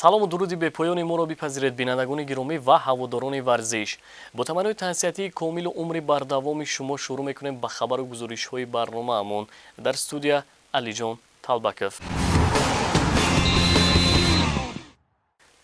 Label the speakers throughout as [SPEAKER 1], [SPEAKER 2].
[SPEAKER 1] Салому дуруди бепоёни моро бипазиред, бинандагони гиромӣ ва ҳаводорони варзиш. Бо таманнои тансиҳатии комилу умри бардавоми шумо шурӯъ мекунем ба хабару гузоришҳои барномаамон. Дар студия Алиҷон Талбаков.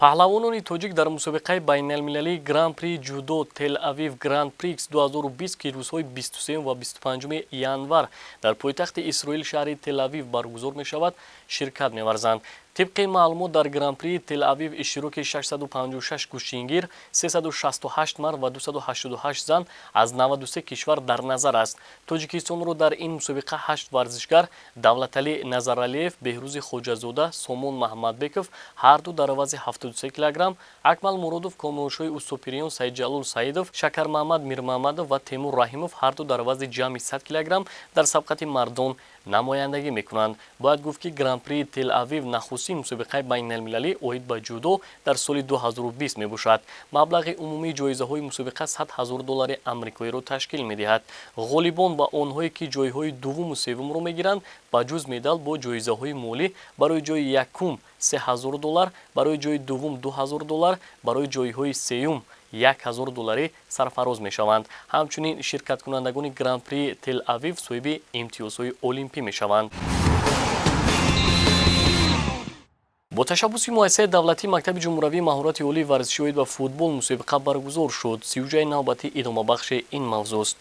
[SPEAKER 1] Паҳлавонони тоҷик дар мусобиқаи байналмилалии Гран-при ҷудо Тел-Авив Гран-Прикс 2020, ки рӯзҳои 23 ва 25 январ дар пойтахти Исроил шаҳри Тел-Авив баргузор мешавад, ширкат меварзанд. Тибқи маълумот, дар Гран-при Тел-Авив иштироки 656 гӯштингир, 368 мард ва 288 зан аз 93 кишвар дар назар аст. Тоҷикистонро дар ин мусобиқа 8 варзишгар Давлаталӣ Назаралиев, Беҳрӯзи Хоҷазода, Сомон Маҳмадбеков, ҳарду дар вазни 73 килограмм, Акмал Муродов, Комроншоҳи Устопириён, Саидҷалол Саидов, Шакармаҳмад Мирмаҳмадов ва Темур Раҳимов, ҳарду дар вазни ҷамъи 100 килограмм дар сабқати мардон намояндагӣ мекунанд. Бояд гуфт, ки Гран-при Тел-Авив нахустин мусобиқаи байналмилалӣ оид ба ҷудо дар соли 2020 мебошад. Маблағи умумии ҷоизаҳои мусобиқа 100 ҳазор доллари амрикоиро ташкил медиҳад. Ғолибон ва онҳое, ки ҷойҳои дуввуму севумро мегиранд, ба ҷуз медал бо ҷоизаҳои молӣ: барои ҷои якум 3000 доллар, барои ҷои дуввум 2000 доллар, барои ҷойҳои сеюм 1000 долларӣ сарфароз мешаванд. Ҳамчунин ширкаткунандагони Гран-при Тел-Авив соҳиби имтиёзҳои олимпӣ мешаванд. Бо ташаббуси муассисаи давлатии мактаби ҷумҳуравии маҳорати олии варзишӣ оид ба футбол мусобиқа баргузор шуд. Сиюҷаи навбатӣ идомабахши ин мавзӯст.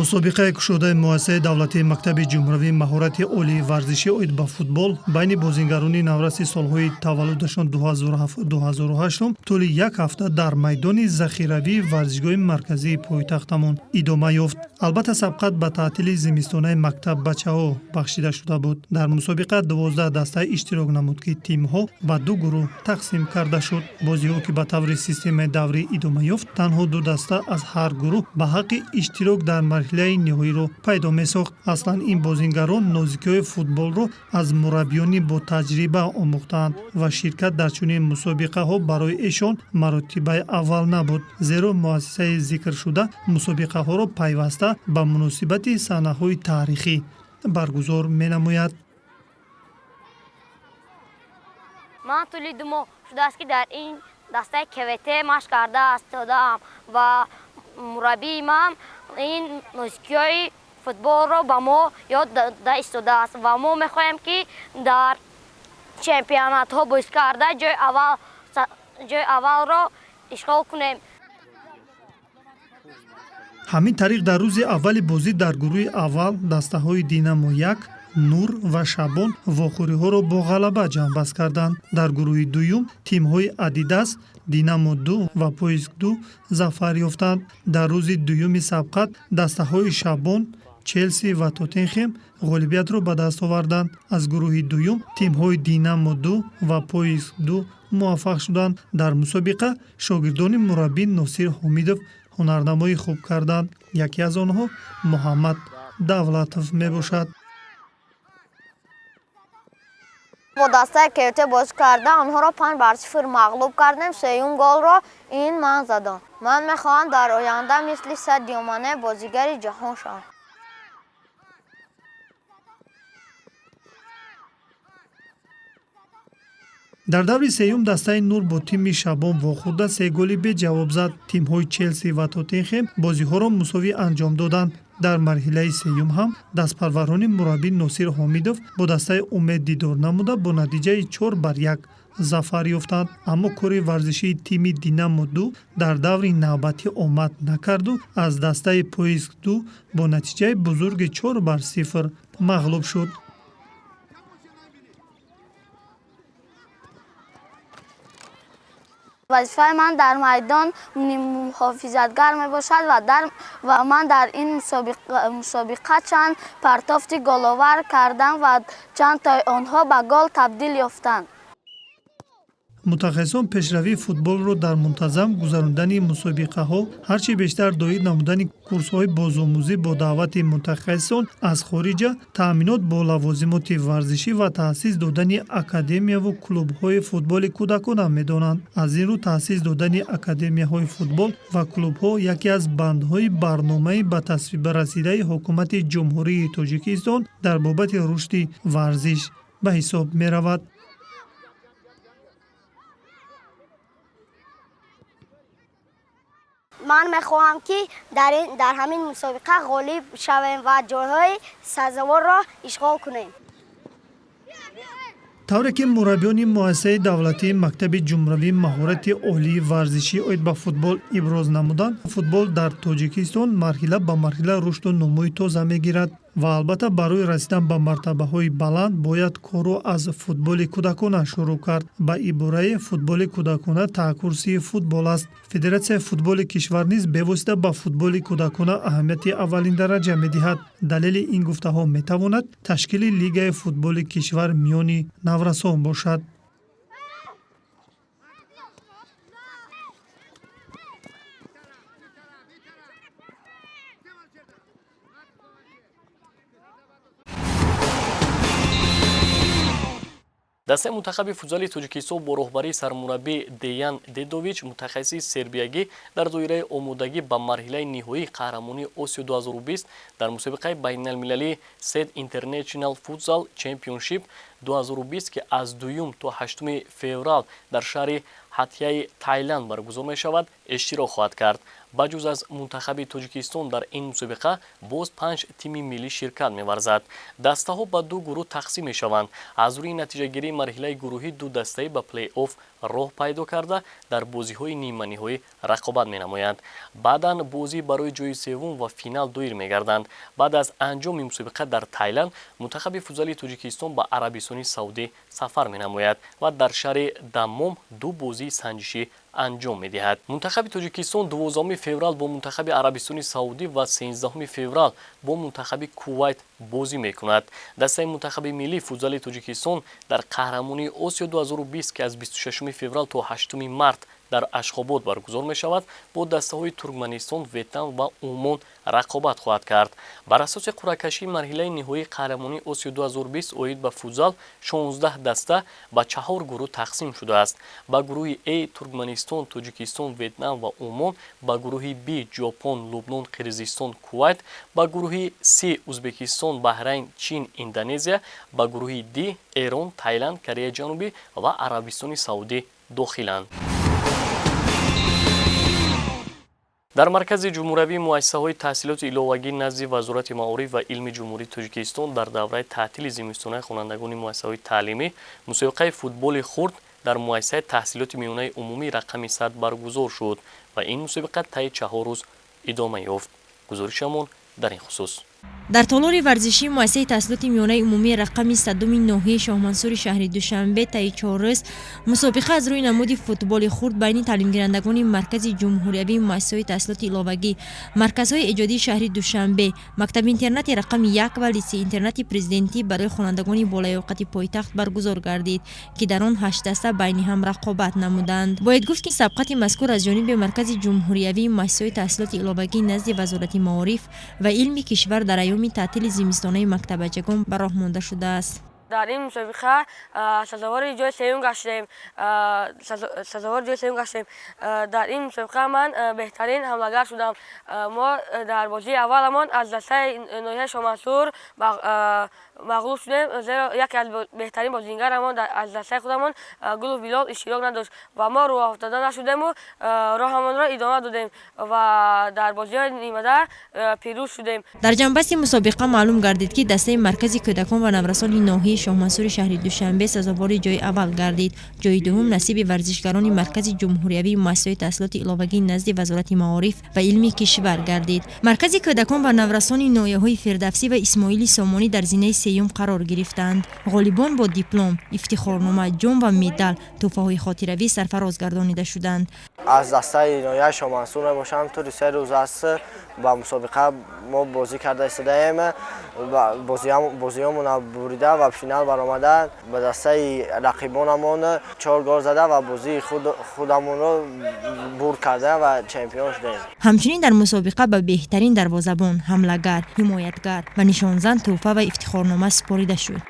[SPEAKER 2] Мусобиқаи кушодаи муассисаи давлатии мактаби ҷумҳуравии маҳорати олии варзишӣ оид ба футбол байни бозингарони навраси солҳои таваллудашон 2007-2008 тӯли як ҳафта дар майдони захиравии варзишгоҳи марказии пойтахтамон идома ёфт. Албатта, сабқат ба таътили зимистонаи мактаббачаҳо бахшида шуда буд. Дар мусобиқа 12 даста иштирок намуд, ки тимҳо ба ду гурӯҳ тақсим карда шуд. Бозиҳо, ки ба таври системаи даврӣ идома ёфт, танҳо ду даста аз ҳар гурӯҳ ба ҳаққи иштирок дар марҳилаи ниҳоиро пайдо месохт. Аслан ин бозингарон нозикиҳои футболро аз мураббиёни ботаҷриба омӯхтаанд ва ширкат дар чунин мусобиқаҳо барои эшон маротибаи аввал набуд, зеро муассисаи зикршуда мусобиқаҳоро пайваста ба муносибати саҳнаҳои таърихӣ баргузор менамояд.
[SPEAKER 3] Ман тӯли 2 моҳ шудааст, ки дар ин дастаи КВТ машқ карда истодаам ва мураббии ман ин нозикиҳои футболро ба мо ёд дода истодааст ва мо мехоҳем, ки дар чемпионатҳо бозӣ карда ҷои аввалро ишғол кунем.
[SPEAKER 2] Ҳамин тариқ, дар рӯзи аввали бозӣ дар гурӯҳи аввал дастаҳои Динамо 1, Нур ва Шабон вохӯриҳоро бо ғалаба ҷамъбаст карданд. Дар гурӯҳи дуюм тимҳои Адидас, Динамо 2 ва Поиск 2 зафар ёфтанд. Дар рӯзи дуюми сабқат дастаҳои Шабон, Челси ва Тоттенхем ғолибиятро ба даст оварданд. Аз гурӯҳи дуюм тимҳои Динамо 2 ва Поиск 2 муваффақ шуданд. Дар мусобиқа шогирдони мураббӣ Носир Ҳомидов ҳунарнамоӣ хуб карданд. Яке аз онҳо Муҳаммад Давлатов мебошад.
[SPEAKER 4] Бо дастаи КВТ бозӣ карда, онҳоро 5-0 мағлуб кардем. Сеюм голро ин ман задам. Ман мехоҳам дар оянда мисли Садио Мане бозигари ҷаҳон шавам.
[SPEAKER 2] Дар даври сеюм дастаи Нур бо тими Шабон вохӯрда се голи беҷавоб зад. Тимҳои Челси ва Тоттенхем бозиҳоро мусовӣ анҷом доданд. Дар марҳилаи сеюм ҳам дастпарварони мураббӣ Носир Ҳомидов бо дастаи Умед дидор намуда бо натиҷаи 4-1 зафар ёфтанд. Аммо кори варзишии тими Динамо 2 дар даври навбатӣ омад накарду аз дастаи Поиск 2 бо натиҷаи бузурги 4-0 мағлуб шуд.
[SPEAKER 4] Вазифаи ман дар майдон муҳофизатгар мебошад ва ман дар ин мусобиқа чанд партофти головар кардам ва чанд тои онҳо ба гол табдил ёфтанд.
[SPEAKER 2] Мутахассисон пешравии футболро дар мунтазам гузарондани мусобиқаҳо, ҳарчи бештар доир намудани курсҳои бозомӯзӣ бо даъвати мутахассисон аз хориҷа, таъминот бо лавозимоти варзишӣ ва таъсис додани академияву клубҳои футболи кӯдакона медонанд. Аз ин рӯ таъсис додани академияҳои футбол ва клубҳо яке аз бандҳои барномаи ба тасвиб расидаи ҳукумати Ҷумҳурии Тоҷикистон дар бобати рушди варзиш ба ҳисоб меравад.
[SPEAKER 5] Ман мехоҳам, ки дар ҳамин мусобиқа ғолиб шавем ва ҷойҳои сазоворро ишғол кунем.
[SPEAKER 2] Тавре ки мураббиёни муассисаи давлатии мактаби ҷумҳуравии маҳорати олии варзишӣ оид ба футбол иброз намуданд, футбол дар Тоҷикистон марҳила ба марҳила рушду нумӯи тоза мегирад ва албатта барои расидан ба мартабаҳои баланд бояд корро аз футболи кӯдакона шурӯъ кард. Ба ибораи футболи кӯдакона таъкурсии футбол аст. Федератсияи футболи кишвар низ бевосита ба футболи кӯдакона аҳамияти аввалиндараҷа медиҳад. Далели ин гуфтаҳо метавонад ташкили лигаи футболи кишвар миёни наврасон бошад.
[SPEAKER 1] Дастаи мунтахаби футзали Тоҷикистон бо роҳбарии сармураббӣ Деян Дедович, мутахассиси сербиягӣ, дар доираи омодагӣ ба марҳилаи ниҳоии қаҳрамонии Осиё 2020 дар мусобиқаи байналмилалии Сед International Futsal Championship 2020, ки аз 2 то 8 феврал дар шаҳри Ҳатяи Тайланд баргузор мешавад, иштирок хоҳад кард. Ба ҷуз аз мунтахаби Тоҷикистон дар ин мусобиқа боз 5 тими миллӣ ширкат меварзад. Дастаҳо ба 2 гурӯҳ тақсим мешаванд. Аз рӯи натиҷагирии марҳилаи гурӯҳӣ 2 дастаӣ ба плей-офф роҳ пайдо карда, дар бозиҳои ниманиҳоӣ рақобат менамоянд. Баъдан бозӣ барои ҷои севум ва финал доир мегарданд. Баъд аз анҷоми мусобиқа дар Тайланд мунтахаби футзали Тоҷикистон ба Арабистони Саудӣ сафар менамояд ва дар шаҳри Даммом 2 бозии санҷишӣ анҷом медиҳад. Мунтахаби Тоҷикистон 12 феврал бо мунтахаби Арабистони Саудӣ ва 13 феврал бо мунтахаби Кувайт бозӣ мекунад. Дастаи мунтахаби миллии футзали Тоҷикистон дар қаҳрамонии Осиё 2020, ки аз 26 феврал то 8 март дар Ашхобод баргузор мешавад, бо дастаҳои Туркманистон, Ветнам ва Умон рақобат хоҳад кард. Бар асоси қуръакашии марҳилаи ниҳоии қаҳрамонии Осиё 2020 оид ба футзал 16 даста ба 4 гурӯҳ тақсим шудааст. Ба гурӯҳи А Туркманистон, Тоҷикистон, Ветнам ва Умон, ба гурӯҳи Б Ҷопон, Лубнон, Қирғизистон, Кувайт, ба гурӯҳи С Узбекистон, Баҳрайн, Чин, Индонезия, ба гурӯҳи Д Эрон, Тайланд, Кореяи Ҷанубӣ ва Арабистони Саудӣ дохиланд. Дар маркази ҷумҳуравии муассисаҳои таҳсилоти иловагӣ назди Вазорати маориф ва илми Ҷумҳурии Тоҷикистон дар давраи таътили зимистонаи хонандагони муассисаҳои таълимӣ мусобиқаи футболи хурд дар муассисаи таҳсилоти миёнаи умумӣ рақами 100 баргузор шуд ва ин мусобиқа таи 4 рӯз идома ёфт. Гузоришамон дар ин хусус.
[SPEAKER 6] Дар толори варзишии муассисаи таҳсилоти миёнаи умумии рақами 100-уми ноҳияи Шоҳмансури шаҳри Душанбе таи 4 рӯз мусобиқа аз рӯи намуди футболи хурд байни таълимгирандагони маркази ҷумҳуриявии муассисаҳои таҳсилоти иловагӣ, марказҳои эҷодии шаҳри Душанбе, мактаби-интернати рақами 1 ва литсей-интернати президентӣ барои хонандагони болаёқати пойтахт баргузор гардид, ки дар он 8 даста байни ҳам рақобат намуданд. Бояд гуфт, ки сабқати мазкур аз ҷониби маркази ҷумҳуриявии муассисаҳои таҳсилоти иловагӣ назди Вазорати маориф ва илми кишвар дар айёми таътили зимистонаи мактабачагон ба роҳ монда шудааст.
[SPEAKER 7] Дар ин мусобиқа сазовори ҷои сеюм гаштем. Дар ин мусобиқа ман беҳтарин ҳамлагар шудам. Мо дар бозии авваламон аз дастаи ноҳияи Шоҳмансур мағлуб шудем, зеро яке аз беҳтарин бозингарамон аз дастаи худамон Гулов Билол иштирок надошт ва мо рӯҳафтода нашудему роҳамонро идома додем ва дар бозиҳои нимада пирӯз шудем.
[SPEAKER 6] Дар ҷанбасти мусобиқа маълум гардид, ки дастаи маркази кӯдакон ва наврасони ноҳияи Шоҳмансури шаҳри Душанбе сазовори ҷои аввал гардид. Ҷои дуюм насиби варзишгарони маркази ҷумҳуриявии муассисаҳои таҳсилоти иловагӣ назди Вазорати маориф ва илми кишвар гардид. Маркази кӯдакон ва наврасони ноҳияҳои Фирдавсӣ ва Исмоили Сомонӣ дар зинаи сеюм қарор гирифтанд. Ғолибон бо диплом, ифтихорнома, ҷом ва медал, тӯҳфаҳои хотиравӣ сарфароз гардонида шуданд.
[SPEAKER 8] Аз дастаи ноҳияи Шоҳмансур мебошам. Тӯли 3 рӯз аст ба мусобиқа мо бозӣ карда истодаем. Бозиҳомонро бурида ва финал баромада ба дастаи рақибонамон 4 гол зада ва бозии худамонро бурд карда ва чемпион шудем.
[SPEAKER 6] Ҳамчунин дар мусобиқа ба беҳтарин дарвозабон, ҳамлагар, ҳимоятгар ва нишонзан тӯҳфа ва ифтихорнома супорида шуд.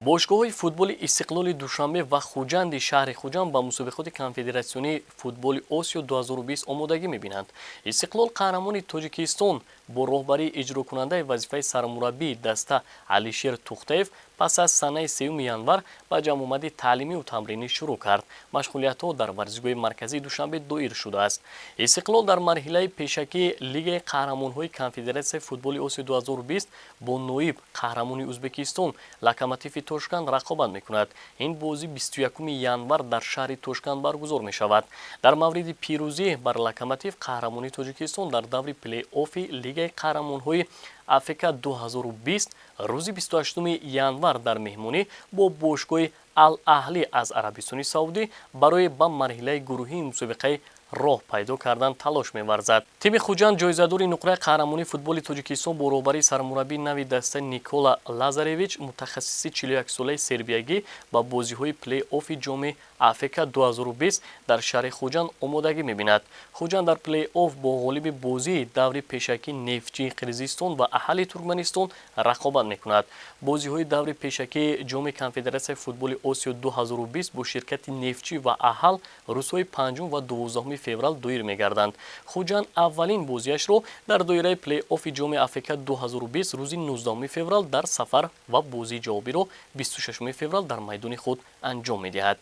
[SPEAKER 1] Бошгоҳҳои футболи Истиқлоли Душанбе ва Хуҷанди шаҳри Хуҷанд ба мусобиқоти конфедератсионии футболи Осиё 2020 омодагӣ мебинанд. Истиқлол қаҳрамони Тоҷикистон бо роҳбарии иҷрокунандаи вазифаи сармураббии даста Алишер Тухтаев Пас аз санаи 3 январ ба ҷамъомади таълимию тамринӣ шурӯъ кард. Машғулиятҳо дар варзишгоҳи марказии Душанбе доир шудааст. Истиқлол дар марҳилаи пешакии Лигаи қаҳрамонҳои Конфедератсияи футболи Осиё 2020 бо ноиб қаҳрамони Ӯзбекистон Локомотиви Тошканд рақобат мекунад. Ин бозӣ 21 январ дар шаҳри Тошканд баргузор мешавад. Дар мавриди пирӯзӣ бар Локомотив қаҳрамони Тоҷикистон дар даври плей-оффи Лигаи қаҳрамонҳои АФК 2020 рӯзи 28 январ дар меҳмонӣ бо бошгоҳи Ал-Аҳлӣ аз Арабистони Саудӣ барои ба марҳилаи гурӯҳии мусобиқаи роҳ пайдо кардан талош меварзад. Тими Хуҷанд ҷоизадори нуқраи қаҳрамонии футболи Тоҷикистон бо роҳбарии сармураббии нави даста Никола Лазаревич, мутахассиси 41-солаи сербиягӣ, ба бозиҳои плей-оффи ҷоми АФК 2020 дар шаҳри Хуҷанд омодагӣ мебинад. Хуҷанд дар плей-офф бо ғолиби бозии даври пешакӣ Нефтчии Қирғизистон ва Аҳали Туркманистон рақобат мекунад. Бозиҳои даври пешакии ҷоми Конфедератсияи футболи Осиё 2020 бо ширкати Нефтчӣ ва Аҳал рӯзҳои 5 ва 12 феврал доир мегарданд. Хуҷанд аввалин бозиашро дар доираи плей-оффи ҷоми АФК 2020 рӯзи 19 феврал дар сафар ва бозии ҷавобиро 26 феврал дар майдони худ анҷом медиҳад.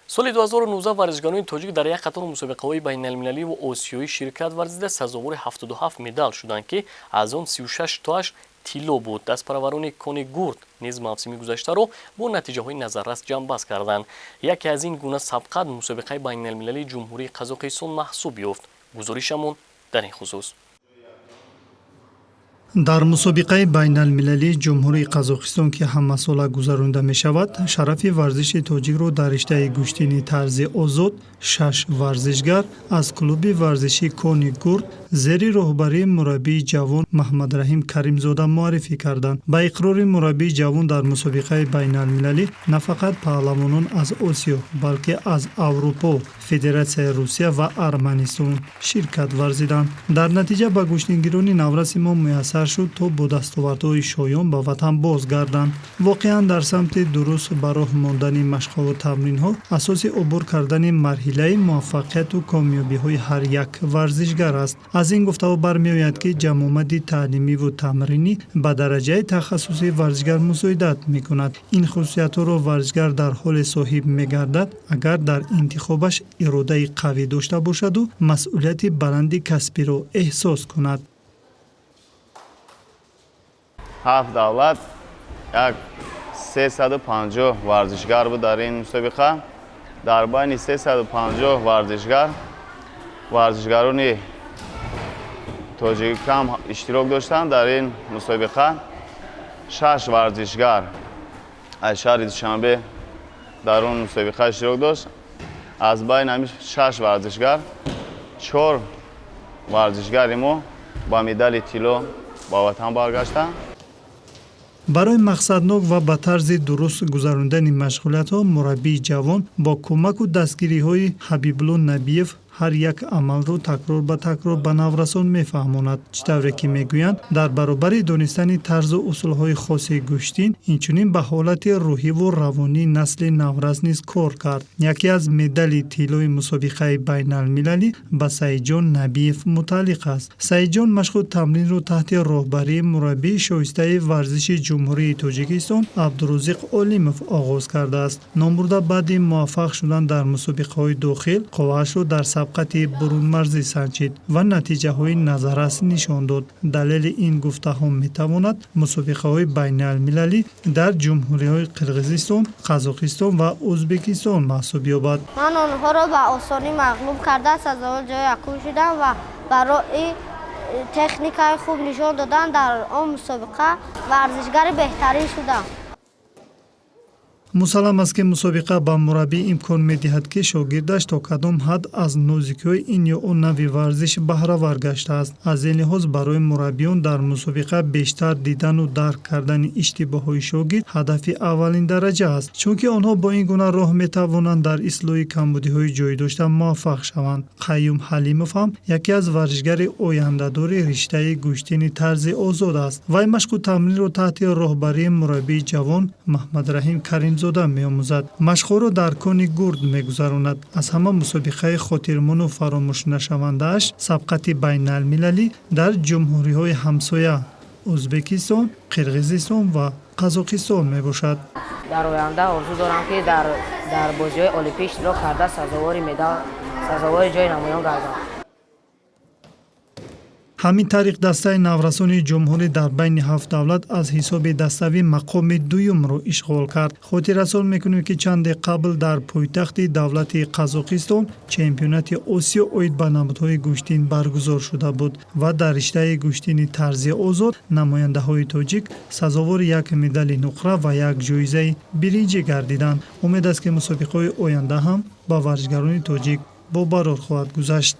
[SPEAKER 1] Соли 2019 варзишгарони тоҷик дар як қатор мусобиқаҳои байналмилалӣ ва осиёӣ ширкат варзида сазовори 77 медал шуданд, ки аз он 36 тоаш тилло буд. Дастпарварони кони гурд низ мавсими гузаштаро бо натиҷаҳои назаррас ҷамъбаст карданд. Яке аз ин гуна сабқат мусобиқаи байналмилалии Ҷумҳурии Қазоқистон маҳсуб ёфт. Гузоришамон дар ин хусус.
[SPEAKER 2] Дар мусобиқаи байналмилалии Ҷумҳурии Қазоқистон, ки ҳамасола гузаронида мешавад, шарафи варзиши тоҷикро дар риштаи гӯштини тарзи озод шаш варзишгар аз клуби варзишии Кони Гурд зери роҳбарии мураббии ҷавон Маҳмадраҳим Каримзода муаррифӣ карданд. Ба иқрори мураббии ҷавон, дар мусобиқаи байналмилалӣ на фақат паҳлавонон аз Осиё, балки аз Аврупо, Федератсияи Русия ва Арманистон ширкат варзиданд. Дар натиҷа ба гӯштингирони навраси мо муяссар шуд, то бо дастовардҳои шоён ба ватан бозгарданд. Воқеан, дар самти дуруст ба роҳ мондани машқҳову тамринҳо асоси убур кардани марҳилаи муваффақияту комёбиҳои ҳар як варзишгар аст. Аз ин гуфтаҳо бармеояд, ки ҷамъомади таълимиву тамринӣ ба дараҷаи тахассусии варзишгар мусоидат мекунад. Ин хусусиятҳоро варзишгар дар ҳоле соҳиб мегардад, агар дар интихобаш иродаи қавӣ дошта бошаду масъулияти баланди касбиро эҳсос кунад.
[SPEAKER 9] Ҳафт давлат як 350 варзишгар буд дар ин мусобиқа. Дар байни 350 варзишгар варзишгарони тоҷикам иштирок доштанд. Дар ин мусобиқа шаш варзишгар аз шаҳри Душанбе дар он мусобиқа иштирок дошт. Аз байни ҳамин шаш варзишгар чор варзишгари мо ба медали тилло ба ватан баргаштанд.
[SPEAKER 2] Барои мақсаднок ва ба тарзи дуруст гузарондани машғулиятҳо мураббии ҷавон бо кӯмаку дастгириҳои Ҳабибулло Набиев ҳар як амалро такрор ба такрор ба наврасон мефаҳмонад. Чӣ тавре ки мегӯянд, дар баробари донистани тарзу усулҳои хоси гӯштин, инчунин ба ҳолати рӯҳиву равонии насли наврас низ кор кард. Яке аз медали тиллои мусобиқаи байналмилалӣ ба Саидҷон Набиев мутааллиқ аст. Саидҷон машқу тамринро таҳти роҳбарии мураббии шоистаи варзиши Ҷумҳурии Тоҷикистон Абдурозиқ Олимов оғоз кардааст. Номбурда баъди муваффақ шудан дар мусобиқаҳои дохил қувваашро дар сабқати бурунмарзӣ санҷид ва натиҷаҳои назаррас нишон дод. Далели ин гуфтаҳо метавонад мусобиқаҳои байналмилалӣ дар ҷумҳуриҳои Қирғизистон, Қазоқистон ва Ӯзбекистон маҳсуб ёбад.
[SPEAKER 4] Ман онҳоро ба осонӣ мағлуб карда сазовори ҷои якум шудам ва барои техникаи хуб нишон додан дар он мусобиқа варзишгари беҳтарин шудам.
[SPEAKER 2] Мусаллам аст, ки мусобиқа ба мураббӣ имкон медиҳад, ки шогирдаш то кадом ҳад аз нозикиҳои ин ё он нави варзиш баҳравар гаштааст. Аз ин лиҳоз барои мураббиён дар мусобиқа бештар дидану дарк кардани иштибоҳҳои шогирд ҳадафи аввалин дараҷа аст, чунки онҳо бо ин гуна роҳ метавонанд дар ислоҳи камбудиҳои ҷой дошта муваффақ шаванд. Қаюм Ҳалимов ҳам яке аз варзишгари ояндадори риштаи гӯштини тарзи озод аст. Вай машқу тамринро таҳти роҳбарии мураббии ҷавон Маҳмадраҳим Каримзода меомӯзад. Машқҳоро дар кони гурд мегузаронад. Аз ҳама мусобиқаи хотирмону фаромӯшнашавандааш сабқати байналмилалӣ дар ҷумҳуриҳои ҳамсоя Ӯзбекистон, Қирғизистон ва Қазоқистон мебошад.
[SPEAKER 10] Дар оянда орзу дорам, ки дар бозиҳои олимпӣ иштирок карда, сазовори медал, сазовори ҷои намоён гардам.
[SPEAKER 2] Ҳамин тариқ, дастаи наврасони ҷумҳурӣ дар байни ҳафт давлат аз ҳисоби даставӣ мақоми дуюмро ишғол кард. Хотиррасон мекунем, ки чанде қабл дар пойтахти давлати Қазоқистон чемпионати Осиё оид ба намудҳои гӯштин баргузор шуда буд ва дар риштаи гӯштини тарзи озод намояндаҳои тоҷик сазовори як медали нуқра ва як ҷоизаи биринҷӣ гардиданд. Умед аст, ки мусобиқаҳои оянда ҳам ба варзишгарони тоҷик бобарор хоҳад гузашт.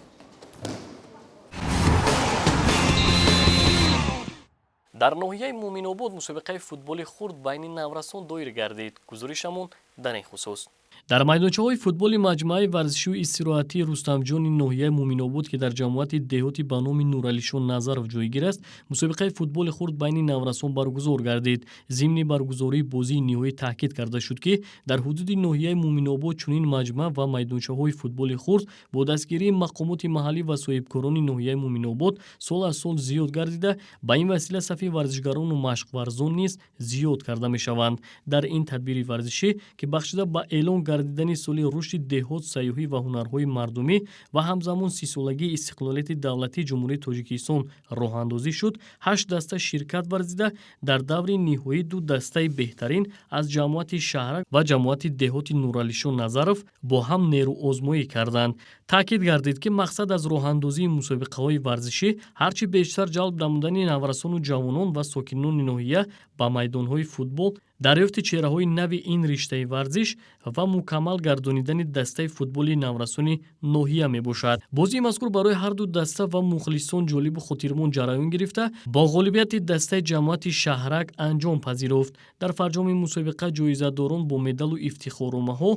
[SPEAKER 1] Дар ноҳияи Муъминобод мусобиқаи футболи хурд байни наврасон доир гардид. Гузоришамон дар ин хусус. Дар майдончаҳои футболи маҷмӯаи варзишию истироҳатии Рустамҷони ноҳияи Муъминобод, ки дар ҷамоати деҳоти ба номи Нуралишон Назаров ҷойгир аст, мусобиқаи футболи хурд байни наврасон баргузор гардид. Зимни баргузории бозии ниҳоӣ таъкид карда шуд, ки дар ҳудуди ноҳияи Муъминобод чунин маҷмӯа ва майдончаҳои футболи хурд бо дастгирии мақомоти маҳаллӣ ва соҳибкорони ноҳияи Муъминобод сол аз сол зиёд гардида, ба ин васила сафи варзишгарону машқварзон низ зиёд карда мешаванд. Дар ин тадбири варзишӣ, ки бахшида ба эълон гардидани соли рушди деҳот, сайёҳӣ ва ҳунарҳои мардумӣ ва ҳамзамон 30-солагии истиқлолияти давлатии Ҷумҳурии Тоҷикистон роҳандозӣ шуд, ҳашт даста ширкат варзида, дар даври ниҳоӣ ду дастаи беҳтарин аз ҷамоати Шаҳрак ва ҷамоати деҳоти Нуралишон Назаров бо ҳам нерӯозмоӣ карданд. Таъкид гардид, ки мақсад аз роҳандозии мусобиқаҳои варзишӣ ҳарчи бештар ҷалб намудани наврасону ҷавонон ва сокинони ноҳия ба майдонҳои футбол, дарёфти чеҳраҳои нави ин риштаи варзиш ва мукаммал гардонидани дастаи футболи наврасони ноҳия мебошад. Бозии мазкур барои ҳарду даста ва мухлисон ҷолибу хотирмон ҷараён гирифта, бо ғолибияти дастаи ҷамоати Шаҳрак анҷом пазируфт. Дар фарҷоми мусобиқа ҷоизадорон бо медалу ифтихорномаҳо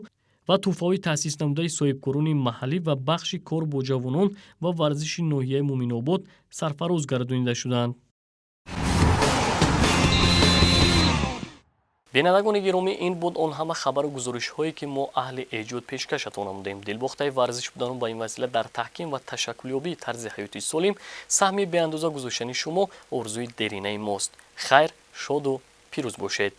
[SPEAKER 1] ва тӯҳфаҳои таъсис намудаи соҳибкорони маҳаллӣ ва бахши кор бо ҷавонон ва варзиши ноҳияи Муъминобод сарфароз гардонида шуданд. Бинандагони гиромӣ, ин буд он ҳама хабару гузоришҳое, ки мо аҳли эҷод пешкашатон намудем. Дилбохтаи варзиш будану ба ин васила дар таҳким ва ташаккулёбии тарзи ҳаёти солим саҳми беандоза гузоштани шумо орзуи деринаи мост. Хайр, шоду пирӯз бошед.